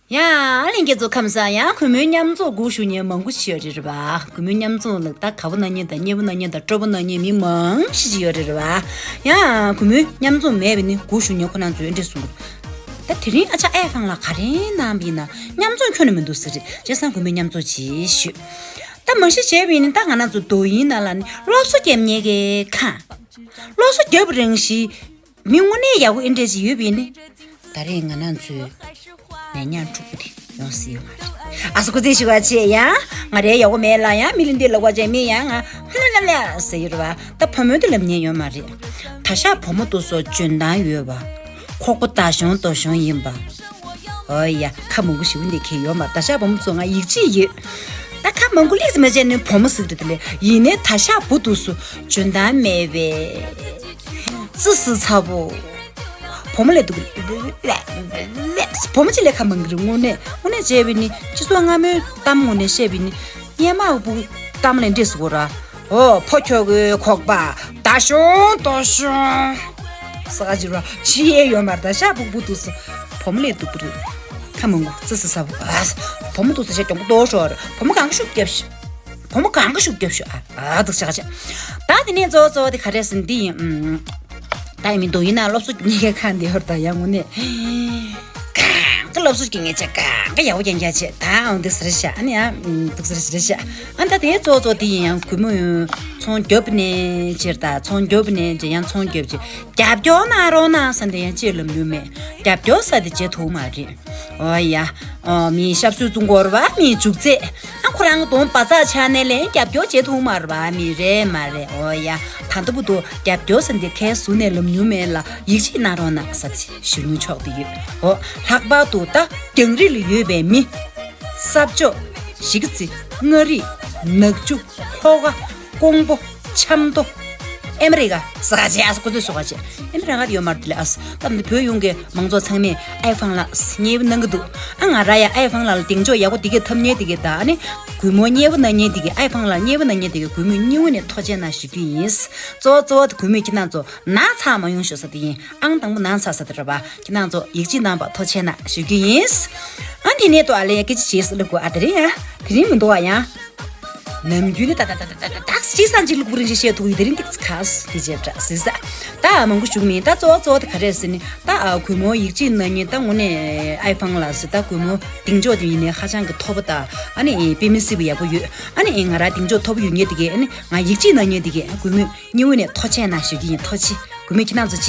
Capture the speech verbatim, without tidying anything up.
ཡ། ཨ་ལྷན་རྒྱས་ཚོ་ཁམས་བཟང་། ཡ། གུས་མོའི་མཉམ་འཛོམས་སྒུག་བཞུགས་མཁན་མང་པོ་ཞིག་ཡོད་རེད་པ། གུས་མོའི་མཉམ་འཛོམས་ལ་ད་དགའ་པོ་གནང་མཁན་དང་མཉེས་པོ་གནང་མཁན་དང་སྤྲོ་པོ་གནང་མཁན་མི་མང་ཞིག་ཅིག་ཡོད་རེད་པ། ཡ། གུས་མོའི་མཉམ་འཛོམས་མེད་པ་ནི་སྒུག་བཞུགས་མཁན་ཁོ་རང་ཚོས་འདི་འདྲས་གསུང་གི་འདུག་ད་དེ་རིང་ཨ་ཅག་ཨའི་ཧྥང་ལགས་ག་རེ་གནང་བ་ཡིན་ན་མཉམ་འཛོམས་ཁྱོན་ནས་མི་འདུག་ཟེར་རེད། བྱས་ཙང་གུས་མོའི་མཉམ་འཛོམས་བྱེད་ཞུས། ད་མ་གཞི་བྱས་པ་ཡིན་ན་ད་ང་རང་ཚོ་རྡོ་དབྱིངས་ནང་ལ་ནི་སློབ་གསོ་རྒྱབ་མཁན་གྱི་ཁང་། སློབ་གསོ་རྒྱབ་རང་བཞིན། མི་དངོས་གནས་ཡག་པོ་ཨེ་འདྲས་ཅིག་ཡོད་པ་ཡིན་ནི། ད་རེས་ང་རང་ཚོའི་ནད་ཉམས་འཁྲུག་པོ་དེ་ཡོང་སྲིད་ཡོད་མ་རེད། ཨ་སོ་སྐུ་རྩེད་ཞུ་བ་བྱེད་ཡ། ང་རའི་ཡག་པོ་མེད་ལ་ཡ། མི་ལ་འདི་ལབ་པ་བྱས་མི་ཡ་ང་ཧུ་ལ་ལ་ལ་ཟེར་ཡོད་རེད་པ། ད་བུ་མོ་དེ་ལབ་མཁན་ཡོད་མ་རེད། ད་ཤག་བུ་མོ་དེ་ཚོ་འཇོན་ཐང་ཡོད་པ། ཁོག་པ་ད་གཞོང་ད་གཞོང་ཡིན་པ། ཨོ་ཡ། ཁ་མང་པོ་ཞིག་འདི་ཁྱེད་ཡོད་མ་རེད། ད་ཤག་བུ་མོ་ཚོ་ང་ཡིད་ཆེས་ཡོད། ད་ཁ་མང་པོ་ལེགས་མ་བྱས་ནས་བུ་མོ་ཟིག་རེད་དེ་ལས་ཡིན་ནའི་ད་ཤག་བུ་དེ་ཚོ་འཇོན་ཐང་མེད་པས། ཙི་སི་ཚ་པོ། བུ་མོ་ལས་སྡུག་བུ་མོ་ཅིག་ལས་ཁ་མང་གི་རེད། དངོས་གནས་དངོས་གནས་བྱས་པས་ནི་སྤྱི་ཚོགས་སྔ་མོའི་གཏམ་ངོ་ནས་བཤད་པས་ནི། སྔོན་མ་བུ་གཏམ་ལས་འདྲེས་སུ་གོ་ར། ཨོ་ཕོ་ཁྱོ་གའི་ཁོག་པ་ད་གཞོང་ད་གཞོང་ས་ག་ཅི་ར་ཕྱི་ཡས་ཡོད་མ་རེད། ད་ཤག་བུ་བུ་དེ་ཚོ་བུ་མོ་ལས་སྡུག་པོ་རེད། ཁ་མང་པོ་ཙི་སི་ཚ་པོ། ཨ། བུ་མོ་དེ་ཚོ་ཤག་གྱོང་པོ་ཏོག་ཧྲོ་རེད། བུ་མོ་གང་ག་ཤུགས་རྒྱབ་ཤག་བུ་མོ་གང་ག་ཤུགས་རྒྱབ་ཤག་ཨ་ཨ་འདུག་ཤག་ཤག་ད་དེ་ནས་གཙོ་བོ་གཙོ་བོ་དེ་ག་རེ་ཟེར་ན་འདི་ཡིན། ཨུམ། ད་ཡིན་མིན་འདུག་ཡིན་ན་སློབ་གསོ་གཉིས་ཀའི་ཁ་འདི་ཧོར་ད་ཡང་ངོ་ནས། གང་ག་སློབ་གསོ་གི་ངེད་ཅག་གང་ག་ཡག་པོ་རྐྱང་རྐྱང་བྱེད་ད་འོང་འདུག་ཟེར་ཤག་ཨ་ནི་ཡང་འདུག་ཟེར་ཟེར་ཤག་ཨ་ད་དེ་གཙོ་བོ་གཙོ་བོ་དེ་ཡིན། ཡང་གུས་མོ་ཚོང་རྒྱབ་ནས་ཅེར་ད་ཚོང་རྒྱབ་ནས་ཅེར་ཡང་ཚོང་རྒྱབ་ཅེར་རྒྱབ་སྐྱོར་གནང་རོགས་གནང་ཟེར་ནས་ཡང་ཅེར་ལབ་ཡོད་མེད། རྒྱབ་སྐྱོར་ཟེར་དེ་བྱེད་ཐུབ་མ་རེད། ཨོ་ཡ། ཨོ་མི་ཞབས་ཞུ་བཙུགས་དགོས་རེད་པ། མི་འཇུག་རྩེད། ཨ་ཁོ་རང་གདོང་བ་ཚ་ཆགས་ནས་ལན་རྒྱབ་སྐྱོར་བྱེད་ཐུབ་མ་རེད་པ། མི་རེད་མ་རེད། ཨོ་ཡ། ད་ལྟ་བུ་དུ་རྒྱབ་སྐྱོར་ཟེར་འདི་ཁའི་ཟུར་ནས་ལབ་མྱོང་མེད་ལ་ཡིད་ཆེས་གནང་རོགས་གནང་ཟེར་ཞུ་མྱོང་ཆོག་དེ་ཡོད། ཨོ་ལྷག་པར་དུ་ད་རྒྱང་རིང་ལ་ཡོད་པའི་མི། ས་ཕྱོགས། གཞིས་ཀ་རྩེ། མངའ་རིས། ནག་ཆུ། ལྷོ་ཁ། ཀོང་པོ། ཆབ་མདོ། ཨ་མི་རི་ཀ་ས་ག་ཅེ་ཨ་ས་ཀུ་ཚོད་སོ་ག་ཅེ་ཨ་མི་རི་ཀ་ཡོད་མ་རེད་དེ་ལས་ཨ་ས་ད་འདི་བོད་ཡོངས་ཀྱི་མང་ཚོགས་ཚང་མས་ཨའི་ཧྥང་ལགས་མཉེས་པོ་གནང་གི་འདུག་ཨ་ང་ར་ཡ་ཨའི་ཧྥང་ལགས་ལ་གདེང་འཇོག་ཡག་པོ་དེ་གས་ཐོབ་མཁན་དེ་གས་ད་ཨ་ནི་གུས་མོ་མཉེས་པོ་གནང་མཁན་དེ་གས་ཨའི་ཧྥང་ལགས་མཉེས་པོ་གནང་མཁན་དེ་གས་གུས་མོས་སྙིང་དབུས་ནས་ཐུགས་རྗེ་གནང་ཞུ་རྒྱུ་ཡིན། གཙོ་བོ་གཙོ་བོ་དེ་གུས་མོས་ཁྱེད་རང་ཚོ་ནང་ཚགས་མ་ཡོང་ཞུ་ས་དེ་ཡིན། ཨང་དང་པོ་ནང་ཚགས་ས་དེ་རེད་པ། ཁྱེད་རང་ཚོ་ཡིད་ཆེས་གནང་བ་ཐུགས་རྗེ་གནང་ཞུ་རྒྱུ་ཡིན། ཨ་དེ་ནས་ཏོ་ཨ་ལེ་སྐད་ཆ་བྱེད་ས་ལབ་དགོས་ཨ་དེ་རིང་ཡ་དེ་རིང་མི་འདུག་ཨ་ཡ། ནམ་རྒྱུན་ནི་ད་ད་ད་ད་ད་ད་ད་ཅི་སང་ཅིག་ལུག་རིན་ཞིག་བཤད་ཐུབ་ཡོད་དེ་རིང་ཏིག་ཙི་ཁ་སི་དེ་བྱེད་འདྲ་སི་ས། ད་མང་པོ་ཞུ་གི་མིན། ད་གཙོ་བོ་གཙོ་བོ་དེ་ག་རེ་ཟེར་ནི་ད་ཨ་གུས་མོ་ཡིད་ཆེས་གནང་མཁན་ད་དངོས་གནས་ཨའི་ཧྥང་ལགས་སི་ད་གུས་མོ་གདེང་འཇོག་དེ་ཡིན་ནའི་ཧ་ཅང་གི་མཐོ་པོ་ད་ཨ་ནི་དཔེ་མི་སྲིད་པ་ཡག་པོ་ཡོད། ཨ་ནི་ང་ར་གདེང་འཇོག་མཐོ་པོ་ཡོད་མཁན་དེ་གས་ཨ་ནི་ང་ཡིད་ཆེས་གནང་མཁན་དེ་གས་གུས་མོ་སྙིང་དབུས་ནས་ཐུགས་རྗེ་གནང་ཞུ་གི་ཡིན། ཐུགས་རྗེ་ཆེ། གུས་མོས་ཁྱེད་རང་ཚོ་བྱེད།